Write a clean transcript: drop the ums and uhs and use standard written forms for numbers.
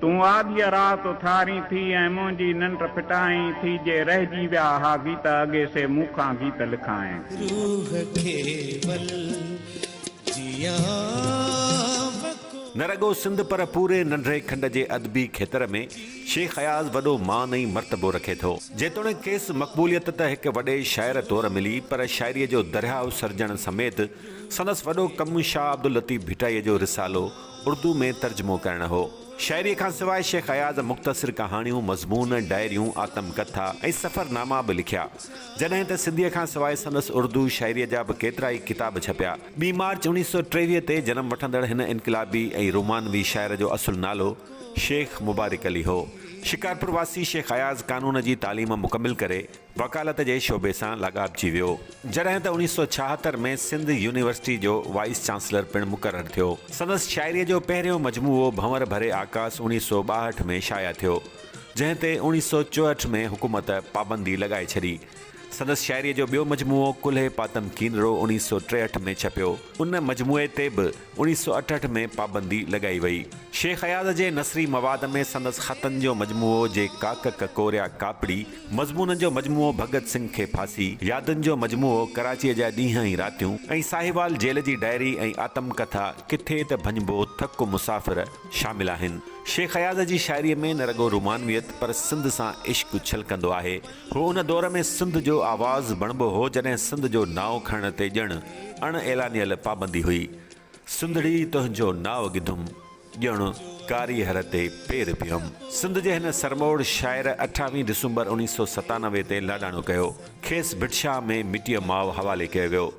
تون آڌيء رات اٿارين ٿي ۽ منهنجي ننڊ ڦٽائين ٿي، جي رهجي ويا ها گيت اڳي سي مون کان گيت لکائين. روح کي ول جيان وڪو. نه رڳو سنڌ پر پوري ننڍڙي کنڊ جي ادبي کيتر ۾ شيخ اياز وڏو مان ۽ مرتبو رکي ٿو. جيتوڻيڪ کيس مقبوليت ته هڪ وڏي شاعر طور ملي پر شاعريء جو درياء سرجڻ سميت سندس وڏو ڪم شاهه عبداللطيف ڀٽائيء جو رسالو اردو ۾ ترجمو ڪرڻ هو. شاعريء کان سواء شيخ اياز مختصر ڪهاڻيون، مضمون، ڊائريون، آتم ڪٿا ۽ سفر ناما به لکيا. جڏهن ته سنڌيء کان سواء سندس اردو شاعريء جا به ڪيترائي ڪتاب ڇپيا. ٻي مارچ 1923 تي جنم وٺندڙ هن انقلابي ۽ رومانوي شاعر جو اصل نالو شيخ مبارڪ علي هو. شڪارپور واسي شيخ اياز قانون جي تعليم مڪمل ڪري وڪالت جي شعبي سان لاڳاپجي ويو. جڏهن ته 1976 ۾ سنڌ يونيورسٽي جو وائيس چانسلر پڻ مقرر ٿيو. سندس شاعريء جو پهريون مجموعو ڀنور ڀري آڪاس 1962 ۾ شايع ٿيو، جنهن تي 1964 ۾ حڪومت پابندي لڳائي ڇڏي. سندس شاعريء جو ٻيو مجموعو ڪلهي پاتم ڪينرو 1963 ۾ ڇپيو. ان مجموعي تي به 1968 ۾ پابندي لڳائي وئي. شيخ اياز جي نثري مواد ۾ سندس خطن جو مجموعو جي ڪاڪ ڪڪوريا ڪاپڙي، مضمونن جو مجموعو ڀڳت سنگهه کي ڦاسي، يادن جو مجموعو ڪراچيء جا ڏينهن ۽ راتيون ۽ ساهيوال جيل جي ڊائري ۽ آتم ڪٿا ڪٿي ته ڀڃبو ٿڪ مسافر شامل آهن. شيخ اياز جي شاعريء ۾ نه رڳو رومانويت پر سنڌ سان عشق ڇلڪندو آهي. هو ان دور ۾ سنڌ جو آواز بڻبو هو جڏهن سنڌ جو نانء کڻڻ تي ڄڻ اڻ اعلانيل پابندي هئي. سنڌڙي تنهنجو نانء ڳڌم، ڄڻ ڪاريهر تي پير پيم. سنڌ جي هن سرموڙ شاعر اٺاويهين ڊسمبر 1997 تي لاڏاڻو ڪيو. کيس ڀٽ شاهه ۾ مٽيء ماء حوالي ڪيو ويو.